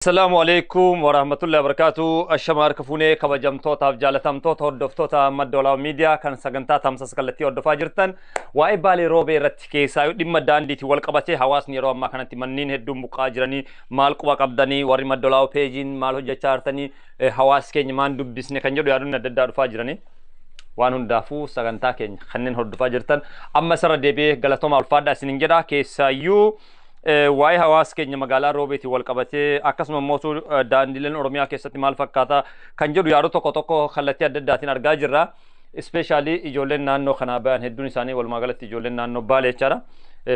Assalaamu alaikum warahmatullahi wabarakatuh. Ashama harka fuunee kabajamtootaaf jaalatamtoota hordoftoota Madda Walaabuu Miidiyaa kan sagantaa tamsaasa kallattii hordofaa jirtan, waa'ee Baalee Roobee irratti keessaa dhimma daandiitiin wal qabatee hawaasni yeroo ammaa kanatti manneen hedduun buqqaa jiranii maal quba qabdanii, warri Madda Walaabuu peejiin maal hojjechaa jirtanii, hawaasi keenya maan dubbisne kan jedhu yaadonni adda addaa dhufaa jiranii. Waan hundaafuu sagantaa keenya kanneen hordofaa jirtan amma isarra deebi'ee galatooma ulfaadhaa isiniin jedha. Keessaayyuu waa'ee hawaasa keenya magaalaa Roobeetiin wal qabatee, akkasuma immoo daandileen Oromiyaa keessatti maal fakkaata kan jedhu yaadota tokko tokko kallattii adda addaatiin argaa jirra. Especially ijoolleen naannoo kanaa bayan hedduun isaanii, walumaa galatti ijoolleen naannoo Baalee jechaadha.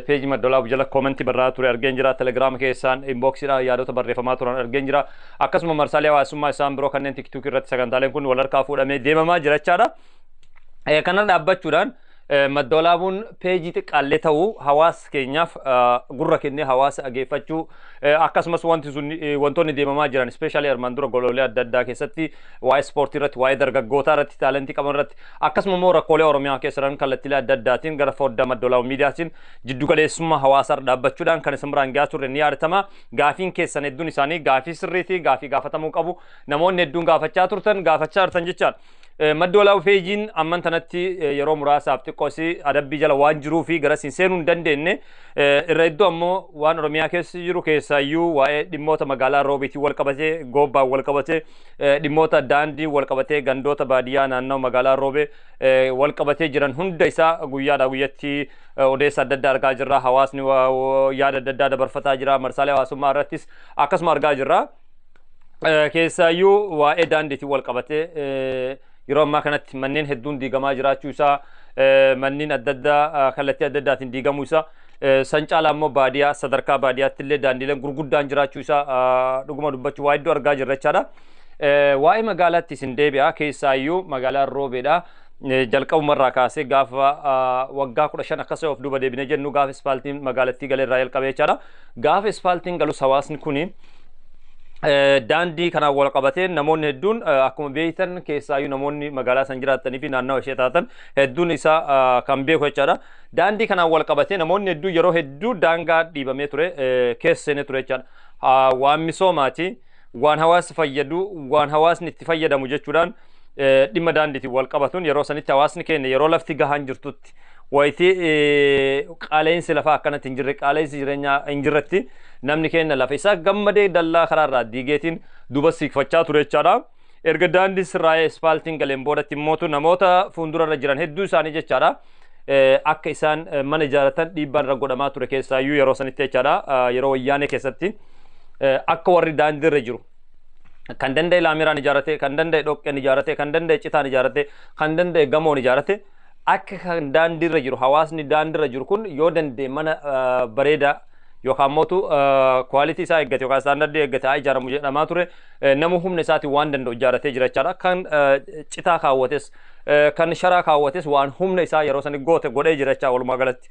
Peejii Madda Walaabuu jala koomentii barraa ture argeen jira. Telegiraama keessaan inboxiidhaan yaadota barreeffamaa turan argeen jira. Akkasuma marsaalee hawaasummaa isaan biroo kanneen TikTok irratti sagantaaleen kun wal harkaa fuudhamee deemamaa jira jechaadha. Kana dhaabbachuudhaan Madda Walaabuun peejii xiqqaallee ta'uu hawaasa keenyaaf gurra kennee hawaasa dhageeffachuu, akkasumas wanti sun wantoonni deemamaa jiran, especially armaan dura goloolee adda addaa keessatti waa'ee ispoortii irratti, waa'ee dargaggootaa irratti, taalentii qaban irratti, akkasuma immoo rakkoolee Oromiyaa keessa jiran kallattiilee adda addaatiin gara foddaa Madda Walaabuu Miidiyaatiin jiddu galeessummaa hawaasaa irra dhaabbachuudhaan kan isin biraan gahaa turre ni yaadatama. Gaafiin keessan hedduun isaanii gaafii sirriitii, gaafii gaafatamuu qabu, namoonni hedduun gaafachaa turtan, gaafachaa jirtan jechaadha. Madda Walaabuu peejiin amman tanatti yeroo muraasaaf xiqqoosii adabbii jala waan jiruu fi gara siin seenuu hin dandeenye. Irra iddoo ammoo waan Oromiyaa keessa jiru, keessaayyuu waa'ee dhimmoota magaalaa Roobiitiin wal qabatee, goobbaan wal qabatee, dhimmoota daandii wal qabatee, gandoota baadiyyaa naannoo magaalaa Roobee wal qabatee jiran hunda isaa guyyaadhaa guyyatti odeessa adda addaa argaa jirra. Hawaasni yaada adda addaa dabarfataa jira. Marsaalee hawaasummaa irrattis akkasuma argaa jirra. Keessaayyuu waa'ee daandiitiin wal qabatee yeroo ammaa kanatti manneen hedduun diigamaa jiraachuu isaa, manneen adda addaa kallattii adda addaatiin diigamuu isaa, san caalaa immoo baadiyyaa sadarkaa baadiyyaatti illee daandiileen gurguddaan jiraachuu isaa dhuguma dubbachuu waa hedduu argaa jirra jechaadha. Waa'ee magaalaatti isin deebi'a. Keessaayyuu magaalaan Roobeedha. Jalqabumarraa kaasee gaafa waggaa 15 akkasuma of duuba deebinee jennu, gaafa ispaaltiin magaalattii galee irraa jalqabee jechaadha. Gaafa ispaaltiin galus hawaasni kuni daandii kanaan wal qabatee namoonni hedduun akkuma beektan, keessaayyuu namoonni magaalaa san jiraatanii fi naannawa ishee taatan hedduun isaa kan beeku jechaadha. Daandii kanaan wal qabatee namoonni hedduu yeroo hedduu daangaa dhiibamee ture, keessa seenee ture jechaadha. Waan misoomaati, waan hawaasa fayyadu, waan hawaasni itti fayyadamu jechuudhaan dhimma daandiitiin wal qabatuun yeroo sanitti hawaasni keenya yeroo lafti gahaan jirtutti, wayitii qaala'insi lafaa akkanatti hin jirre, qaala'insi jireenyaa hin jirretti, namni keenya lafa isaa gammadee dallaa karaarraa diigeetiin duuba siiqfachaa ture jechaadha. Erga daandii sirraa'ee ispaaltiin galeen boodatti immootu namoota fuuldurarra jiran hedduu isaanii jechaadha. Akka isaan mana ijaarratan dhiibbaan irra godhamaa ture, keessaayyuu yeroo sanitti jechaadha. Yeroo Wayyaanee keessatti akka warri daandiirra jiru kan danda'e laamiraan ijaarrate, kan danda'e dhoqqeen ijaarrate, kan danda'e citaan ijaarrate, kan danda'e gamoon ijaarrate, akka kan daandiirra jiru, hawaasni daandiirra jiru kun yoo danda'e mana bareedaa yookaan mootu quality isaa eeggate yookaan istaandardii eeggate haa ijaaramu jedhamaa ture. Nama humna isaatiin waan danda'u ijaarratee jira jechaadha. Kan citaa kaawwates, kan sharaa kaawwates waan humna isaa yeroo sani goote godhee jira jecha walumaa galatti.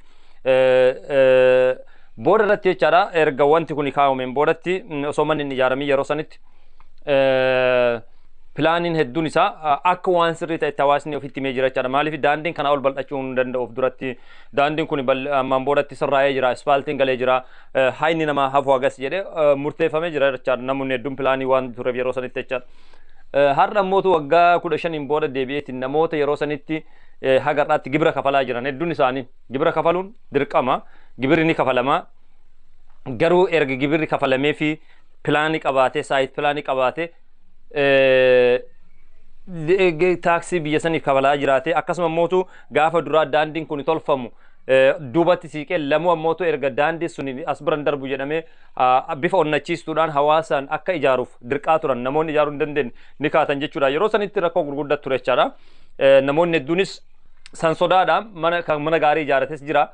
Booda irratti jechaadha, erga wanti kun kaawwameen boodatti, osoo manni hin ijaaramin yeroo sanitti pilaaniin hedduun isaa akka waan sirrii ta'etti hawaasni ofitti himee jira jechaadha. Maaliif daandiin kanaa ol bal'achuu hin danda'uuf duratti daandiin kun ammaan boodatti sirraa'ee jira, ispaaltiin galee jira, hayni namaa hafu hagas jedhee murteeffamee jira jechaadha. Namoonni hedduun pilaanii waan tureef yeroo sanitti jechaadha. Har'a ammootu waggaa 15n booda deebi'eetiin namoota yeroo sanitti haga har'aatti gibira kafalaa jiran hedduun isaanii, gibira kafaluun dirqama, gibirri ni kafalamaa, garuu erga gibirri kafalamee fi pilaanii qabaatee, site pilaanii qabaatee, taaksii biyya saniif kafalaa jiraate, akkasuma mootu gaafa duraa daandiin kun tolfamu duubatti siiqee lamuu ammootu erga daandii sun as biran darbu jedhamee bifa onnachiistuudhaan hawaasaan akka ijaaruuf dirqaa turan, namoonni ijaaruu hin dandeenye ni kaatan jechuudha. Yeroo sanitti rakkoo gurguddaa ture jechaadha. Namoonni hedduunis san sodaadhaan mana kan mana gaarii ijaarates jira.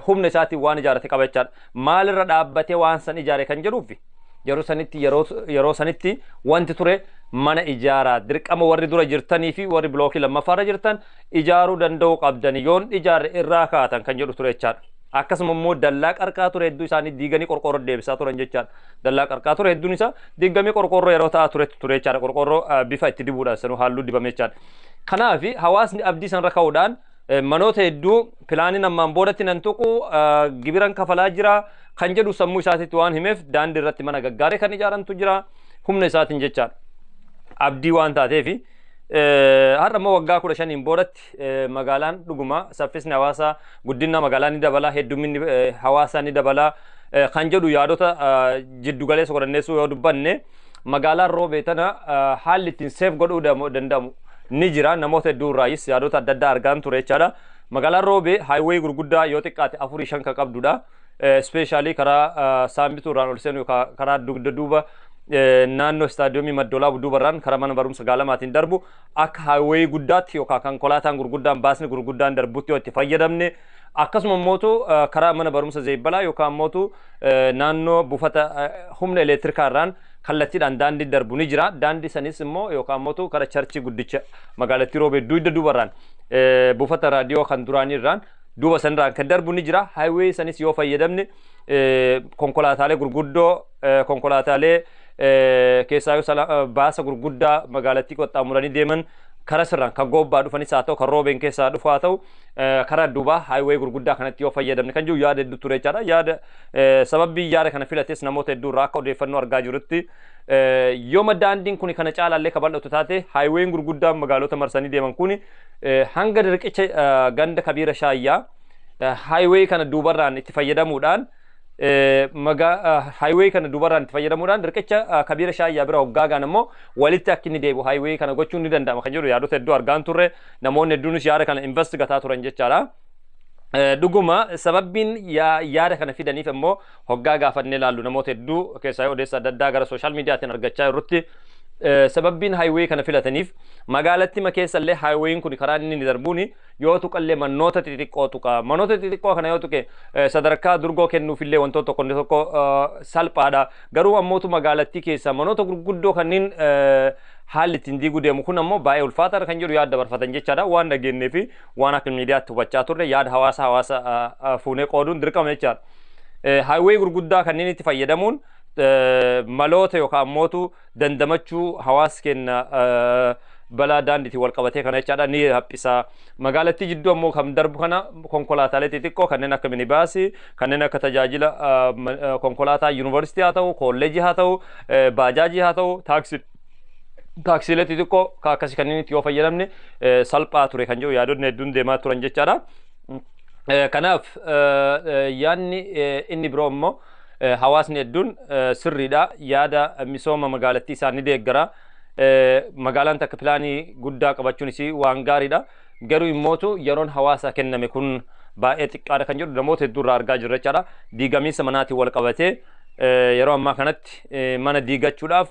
Humna isaatiin waan ijaarate qaba jechaadha. Maalirra dhaabbatee waan san ijaare kan jedhuufi yeroo sanitti, yeroo sanitti wanti ture mana ijaaraa dirqama, warri dura jirtanii fi warri bilookii lammaffaarra jirtan ijaaruu danda'uu qabdani, yoon ijaarre irraa kaatan kan jedhu ture jechaadha. Akkasuma immoo dallaa qarqaa ture hedduu isaanii diiganii qorqoorroo deebisaa turan jechaadha. Dallaa qarqaa ture hedduun isaa diigamee qorqoorroo yeroo ta'aa ture jechaadha. Qorqoorroo bifa itti dibuudhaan sanuu halluu dibame jechaadha. Kanaaf hawaasni abdii sanarra ka'uudhaan Manoota hedduu pilaaniin ammaan boodatti nan tuqu, gibiran kafalaa jira kan jedhu sammuu isaatitti waan himeef, daandii irratti mana gaggaarii kan ijaarantu jira humna isaatiin jechaadha. Abdii waan taateefi har'a immoo waggaa 15n boodatti magaalaan dhuguma saffisni hawaasaa, guddina magaalaa ni dabala, hedduminni hawaasaa ni dabala kan jedhu yaadota jiddu galeessa godhanneessuu yoo dubbanne, magaalaan Roobee tana haalli ittiin seef godhuu danda'amu ni jira. Namoota hedduu irraayis yaadota adda addaa argaan ture jechaadha. Magaalaan Roobee highway gurguddaa yoo xiqqaate afurii shan kan qabdudha. Especially karaa Saambituu irraan ol seenu, karaa dugda duuba naannoo istaadiyoomii Maddoolaa duubarraan karaa mana barumsa Gaalamaatiin darbu akka highway guddaatti yookaan konkolaataan gurguddaan, baasni gurguddaan darbutti yoo itti fayyadamne, akkasuma mootu karaa mana barumsa Zeebbalaa yookaan mootu naannoo buufata humna elektirikaa irraan kallattiidhaan daandii darbu ni jira. Daandii sanis immoo yookaan mootu karaa church guddicha magaalattii Roobee dugda duubarraan buufata raadiyoo kan duraanii irraan duuba sanirraan kan darbu ni jira. Highway sanis yoo fayyadamne, konkolaataalee gurguddoo, konkolaataalee keessaa baasa gurguddaa magaalattii qaxxaamuranii deeman karaa sirraan kan Goobbaa dhufanis haa ta'u, kan Roobeen keessaa dhufu haa ta'u, karaa duubaa highway gurguddaa kanatti yoo fayyadamne kan jiru yaada hedduu ture jechaadha. Yaada sababbii yaada kana filates namoota hedduu irraa akka odeeffannoo argaa jirutti, yooma daandiin kun kana caalaallee ka bal'atu taate, highwayn gurguddaan magaalota marsanii deeman kun hanga riqicha ganda Kabiira Shaayyaa highway kana duubarraan itti fayyadamuudhaan, highway kana duubarraan itti fayyadamuudhaan riqicha Kabiira Shaayyaa bira hoggaagaan immoo walitti akka inni deebi'u highway kana gochuun ni danda'ama kan jedhu yaadota hedduu argaan turre. Namoonni hedduunis yaada kana invest gataa turan jechaadha. Dhuguma sababbiin yaada kana fidaniif immoo hoggaa gaafannee ilaallu, namoota hedduu keessaa odeessa adda addaa gara social mediaatiin argachaa jirrutti, sababbiin highway kana filataniif magaalatti ma keessa illee highwayn kun karaa inni darbuun yoo tuqallee manoota xixiqqoo tuqa. Manoota xixiqqoo kana yoo tuqe, sadarkaa durgoo kennuufillee wantoota tokko tokko salphaadha. Garuu ammootu magaalattii keessa manoota gurguddoo kanneen haalli ittiin diiguu deemu kun ammoo baay'ee ulfaataadha kan jedhu yaada dabarfatan jechaadha. Waan dhageenyee fi waan akka miidiyaatti hubachaa turre yaada hawaasa fuunee qooduun dirqama jechaadha. Highway gurguddaa kanneen itti fayyadamuun maloota yookaan ammootu dandamachuu hawaasa keenya balaa daandiitiin wal qabatee kana jechaadha ni haphisa. Magaalattii jidduu ammoo kan darbu kana konkolaataalee xixiqqoo kanneen akka minibaasii, kanneen akka tajaajila konkolaataa yuunivarsiitii haa ta'u, kolleejii haa ta'u, baajaajii haa ta'u, taaksii, taaksiilee xixiqqoo akkasii kanneen itti yoo fayyadamne salphaa ture kan jedhu yaadonni hedduun deemaa turan jechaadha. Kanaaf yaadni inni biroo immoo hawaasni hedduun sirriidha, yaada misooma magaalattii isaa ni deeggara. Magaalaan takka pilaanii guddaa qabachuun isii waan gaariidha. Garuu immootu yeroon hawaasa kenname kun baay'ee xiqqaadha kan jedhu namoota hedduu irraa argaa jirra jechaadha. Diigamiinsa manaatiin wal qabatee yeroo ammaa kanatti mana diigachuudhaaf,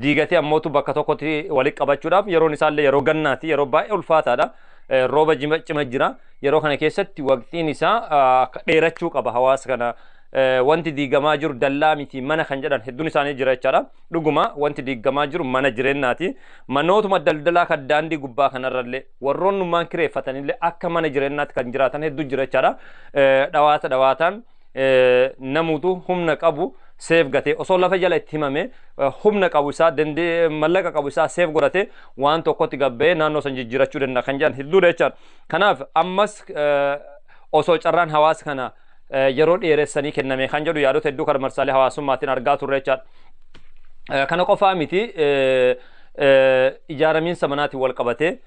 diigatee ammootu bakka tokkotti walitti qabachuudhaaf yeroon isaallee yeroo gannaati, yeroo baay'ee ulfaataadha. Rooba cima jira. Yeroo kana keessatti waqtiin isaa dheerachuu qaba hawaasa kana. Wanti diigamaa jiru dallaa miti, mana kan jedhan hedduun isaanii jira jechaadha. Dhuguma wanti diigamaa jiru mana jireenyaati. Manootuma daldalaa kan daandii gubbaa kanarrallee warroonnummaan kireeffatanillee akka mana jireenyaatti kan jiraatan hedduu jira jechaadha. Dhawaata dhawaataan namuutu humna qabu save gatee, osoo lafa jala itti himame, humna qabu isaa dandee mallaqa qabu isaa save godhate waan tokkotti gabba'ee naannoo san jijjiirachuu danda'a kan jedhan hedduudha jechaadha. Kanaaf ammas osoo carraan hawaasa kana yeroo dheeressanii kenname kan jedhu yaadota hedduu karaa marsaalee hawaasummaatiin argaa turre jechaadha. Kana qofaa miti, ijaaramiinsa manaatiin wal qabatee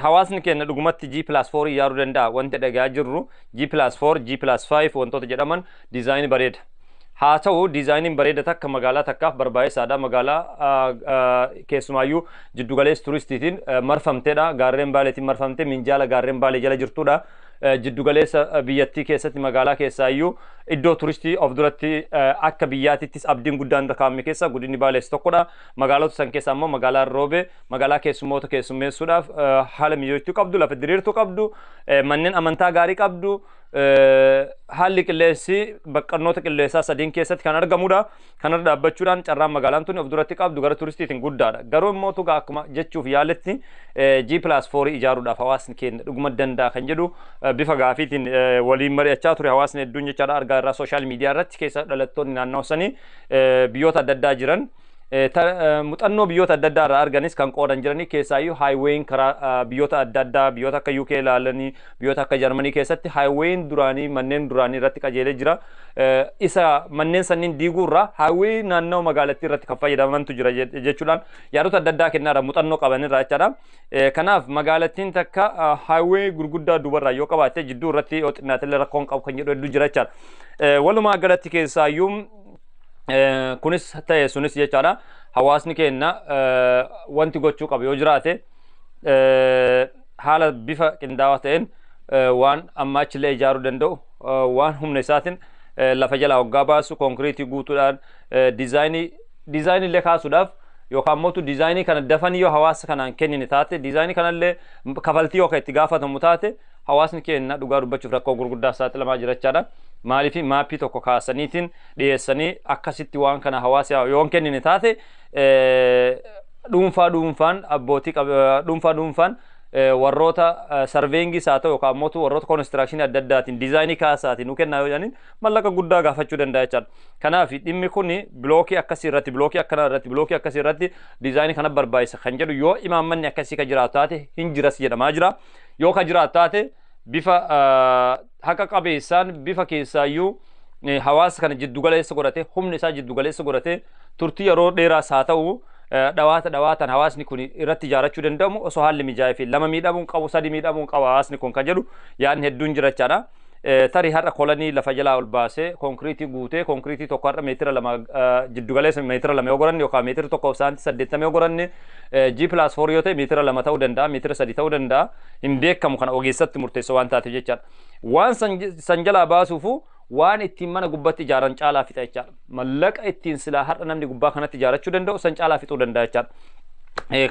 hawaasni keenya dhugumatti G+4 ijaaruu danda'a. Wanti dhagaa jirru G+4, G+5 wantoota jedhaman diizaayinii bareeda. Haa ta'u, diizaayiniin bareeda takka magaalaa takkaaf barbaachisaadha. Magaalaa keessumaayyuu jiddugaleessa turistiitiin marfamteedha. Gaarreen Baaleetiin marfamtee minjaala gaarreen Baalee jala jirtudha. Jiddugaleessa biyyattii keessatti magaalaa keessaayyuu iddoo turistii of duratti akka biyyaatittis abdiin guddaan irra kaa'ame keessa godinni Baalees tokkodha. Magaalota san keessa ammoo magaalaan Roobee magaalaa keessummoota keessummeessuudhaaf haala mijooftuu qabdu, lafa diriirtuu qabdu, manneen amantaa gaarii qabdu, haalli qilleensi baqqannoota qilleensaa sadiin keessatti kan argamudha. Kanarra dhaabbachuudhaan carraan magaalaan tun of duratti qabdu gara turistiitiin guddaadha. Garuu immoo tugaa akkuma jechuuf yaaletti G+4 ijaaruudhaaf hawaasni keenya dhuguma danda'a kan jedhu bifa gaafiitiin waliin mari'achaa ture hawaasni hedduun jechaadha, argaa irraa social media irratti keessa dhalattoonni naannoo sanii biyyoota adda addaa jiran. Muuxannoo biyyoota adda addaa irraa arganis kan qoodan jiranii, keessaayyuu highwayin karaa biyyoota adda addaa, biyyoota akka UK ilaalanii, biyyoota akka Jarmanii keessatti highwayin duraanii manneen duraanii irratti qajeelee jira. Isa manneen sanniin diiguu irraa highway naannoo magaalattii irratti kan fayyadamantu jira jechuudhaan yaadota adda addaa kennaadha, muuxannoo qabanirraa jechaadha. Kanaaf magaalattiin takka highway gurguddaa duubarraa yoo qabaatte, jidduu irratti yoo xinnaatellee rakkoon qabu kan jedhu hedduu jira jechaadha. Walumaa galatti keessaayyuu kunis ta'e sunis jechaadha. Hawaasni keenya wanti gochuu qabu yoo jiraate, haala bifa qindaawaa ta'een waan amma achillee ijaaruu danda'u, waan humna isaatiin lafa jalaa hoggaa baasu, konkiriitii guutuudhaan diizaayinii illee kaasuudhaaf, yookaan mootu diizaayinii kana dafanii yoo hawaasa kanaan kennine taate, diizaayinii kanallee kafaltii yoo itti gaafatamu taate, hawaasni keenya dhugaa dubbachuuf rakkoo gurguddaa saaxilamaa jira jechaadha. Maaliif maappii tokko kaasaniitiin dhiyeessanii akkasitti waan kana hawaasa yoo hin kennine taate, dhuunfaa dhuunfaan abbootii dhuunfaa dhuunfaan warroota surveyingii haa ta'u yookaan immoo warroota constructionii adda addaatiin diizaayinii kaasaatiin nu kennaa yoo jedhaniin, mallaqa guddaa gaafachuu danda'a jechaadha. Kanaaf dhimmi kun bilookii akkasii irratti, bilookii akkanaa irratti, bilookii akkasii irratti diizaayinii kana barbaachisa kan jedhu yoo imaammanni akkasii ka jiraatu taate, hin jiras jedhamaa jira. Yoo ka jiraatu taate, bifa haqa qabeessaan, bifa keessaayyuu hawaasa kana jiddugaleessa godhate, humna isaa jiddugaleessa godhate, turtii yeroo dheeraas haa ta'u, dhawaata dhawaatan hawaasni kun irratti ijaarachuu danda'amu osoo haalli mijaa'ee fi lama miidhamuu qabu, sadi miidhamuu qabu hawaasni kun kan jedhu yaadni hedduun jira jechaadha. Tarii har'a kolanii lafa jalaa ol baasee konkiriitii guutee, konkiriitii tokko har'a 2 meetira jiddugaleessa 2 meetira yoo goranne yookaan 1.80 meetira yoo goranne, G+4 yoo ta'e 2 meetira ta'uu danda'a, 3 meetira ta'uu danda'a, hin beekamu, kana ogeessatti murteessa waan taateef jechaadha. Waan san jalaa baasuufu waan ittiin mana gubbatti ijaaran caalaa fixa jechaadha. Mallaqa ittiin silaa har'a namni gubbaa kanatti ijaarachuu danda'u san caalaa fixuu danda'a jechaadha.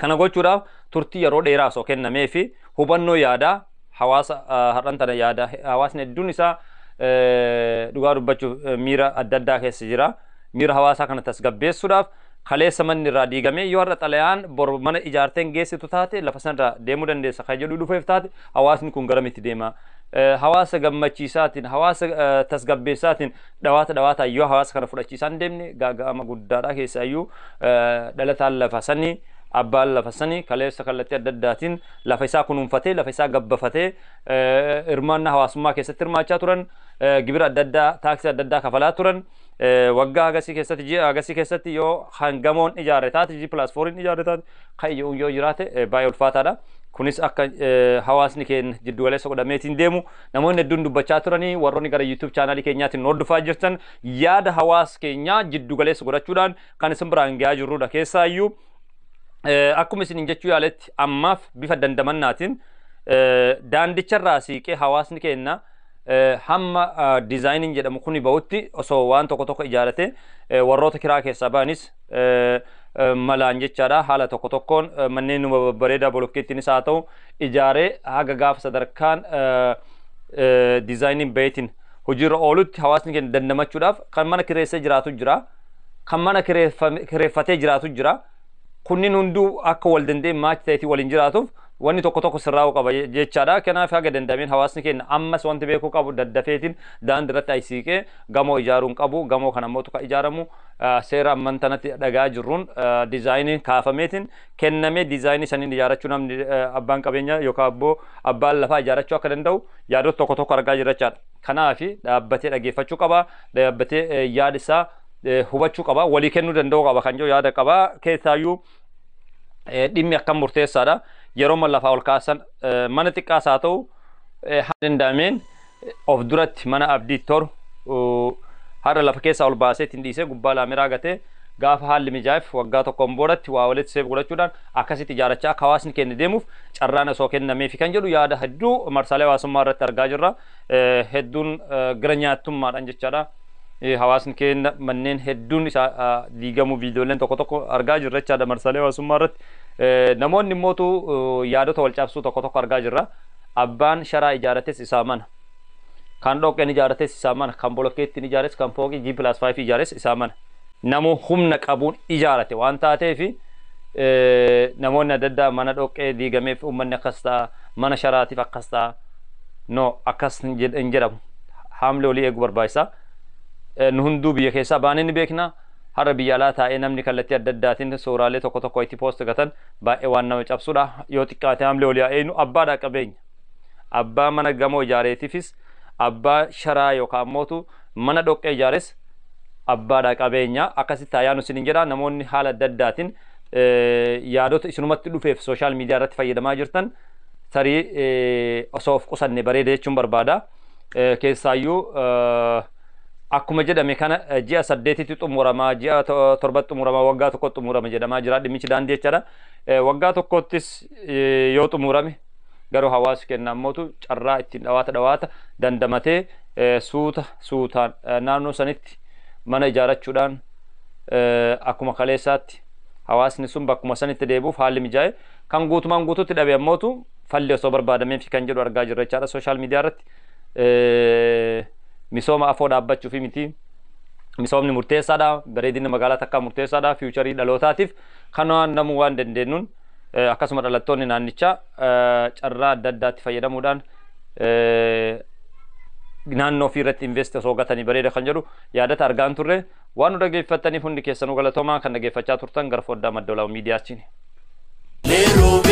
Kana gochuudhaaf turtii yeroo dheeraa osoo kennamee fi hubannoo yaadaa hawaasa har'an tana yaada hawaasni hedduun isaa dhugaa dubbachuuf miira adda addaa keessa jira. Miira hawaasaa kana tasgabbeessuudhaaf, kaleessa manni irraa diigamee yoo har'a xalayaan bor mana ijaarteen geessitu taate lafa sanarraa deemuu dandeessa kan jedhu dhufeef taate, hawaasni kun garamitti deema? Hawaasa gammachiisaatiin, hawaasa tasgabbeessaatiin, dhawaata dhawaataan yoo hawaasa kana fudhachiisaan deemne, gaaga'ama guddaadha. Keessaayyuu dhalataan lafa sanii, abbaan lafa sanii kaleessa kallattii adda addaatiin lafa isaa kunuunfatee, lafa isaa gabbafatee, hirmaannaa hawaasummaa keessatti hirmaachaa turan, gibira adda addaa, taaksii adda addaa kafalaa turan, waggaa hagasii keessatti, ji'a hagasii keessatti yoo hangamoon ijaarre taate, G+4 ijaarre taate kayyuun yoo jiraate, baay'ee ulfaataadha. Kunis akka hawaasni keenya jiddu galeessa godhameetiin deemu namoonni hedduun dubbachaa turanii, warroonni gara YouTube chaanaalii keenyaatiin hordofaa jirtan, yaada hawaasa keenyaa jiddu galeessa godhachuudhaan kan isin biraan gahaa jirrudha. Keessaayyuu akkuma isin jechuu yaaletti, ammaaf bifa dandamannaatiin daandicharraa siiqee hawaasni keenya hamma diizaayiniin jedhamu kuni bahutti osoo waan tokko tokko ijaarate, warroota kiraa keessaa ba'anis malaan jechaadha, haala tokko tokkoon manneen numa babbareedaa bolokkeettiinis haa ta'u ijaaree, haga gaafa sadarkaan diizaayiniin baheetiin hojiirra oolutti hawaasni keenya dandamachuudhaaf, kan mana kireessee jiraatu jira, kan mana kireeffatee jiraatu jira, kunniin hunduu akka wal danda'e maachi ta'eetii waliin jiraatuuf wanni tokko tokko sirraa'uu qaba jechaadha. Kanaaf haga danda'ameen hawaasni keenya ammas wanti beekuu qabu, daddafeetiin daandii irratti ayisiiqee gamoo ijaaruun qabu. Gamoo kana immoo kan ijaaramu seera amman tanatti dhagaa jirruun diizaayiniin kaafameetiin kennamee, diizaayinii saniin ijaarachuu namni abbaan qabeenyaa yookaan abboo abbaan lafaa ijaarachuu akka danda'u yaadota tokko tokko argaa jirra jechaadha. Kanaaf dhaabbatee dhageeffachuu qaba. Dhaabbatee yaada isaa hubachuu qaba. Walii kennuu danda'uu qaba kan jiru yaada qaba. Keessaayyuu dhimmi akkam murteessaadha. Yeroo lafaa ol kaasan mana xiqqaas haa ta'u, danda'ameen of duratti mana abdii toru har'a lafa keessaa ol baasee ittiin dhiisee gubbaa laamiraa gatee, gaafa haalli mijaa'eef waggaa tokkoon boodatti waa walitti seef godhachuudhaan akkasitti ijaarachaa akka hawaasni keenya deemuuf carraan osoo kennameefi kan jedhu yaada hedduu marsaalee hawaasummaa irratti argaa jirra. Hedduun gara nyaattummaadhaan jechaadha. Hawaasni keenya manneen hedduun isaa diigamuu viidiyooleen tokko tokko argaa jirra jechaadha marsaalee hawaasummaa irratti. Namoonni immootu yaadota wal cabsuu tokko tokko argaa jirra. Abbaan sharaa ijaarates isaa mana. Kan dhoqqeen ijaarates isaa mana. Kan bolokkeettiin ijaares, kan fooqii G+5 ijaares isaa mana. Namu humna qabuun ijaarate waan taateef, namoonni adda addaa mana dhoqqee diigameef uummanni akkas ta'a, mana sharaatiif akkas ta'a. No, akkas hin jedhamu. Haamlee olii eeguu barbaachisa. Nu hunduu biyya keessaa baanee ni beekna. Har'a biyya alaa taa'ee namni kallattii adda addaatiin suuraalee tokko tokko itti post gatan baay'ee waan nama cabsudha. Yoo xiqqaate haamlee olii eenyu abbaadha qabeenya. Abbaa mana gamoo ijaareetiifis, abbaa sharaa yookaan mootu mana dhoqqee ijaares abbaadha qabeenya. Akkasitti ayyaanu isin jedha, namoonni haala adda addaatiin yaadota isinumatti dhufeef social media irratti fayyadamaa jirtan tarii osoo of qusanne bareeda jechuun barbaada. Keessaayyuu akkuma jedhame kana ji'a 8tti xumuramaa, ji'a 7tti xumuramaa, waggaa 1tti xumurama jedhamaa jira dhimmichi daandii jechaadha. Waggaa 1ttis yoo xumurame garuu hawaasi kenna ammootu carraa ittiin dhawaata dhawaata dandamatee suuta suutaan naannoo sanitti mana ijaarachuudhaan akkuma kaleessaatti hawaasni sun bakkuma sanitti deebi'uuf haalli mijaa'e, kan guutumaan guutuutti dhabe ammootu falli osoo barbaadamee fi kan jedhu argaa jirra jechaadha social media irratti. Misooma afoo dhaabbachuu fi miti, misoomni murteessaadha, bareedinni magaalaa takkaa murteessaadha future dhalootaatiif. Kanaan namuu waan dandeenyuun, akkasuma dhalattoonni naannichaa carraa adda addaatti fayyadamuudhaan naannoo ofii irratti invest osoo gatanii bareeda kan jedhu yaadata argaan turre. Waan nu dhaggeeffattaniif hundi keessanuu galatoomaa. Kan dhaggeeffachaa turtan gara foddaa Madda Walaabuu Miidiyaatiin. Leeroo.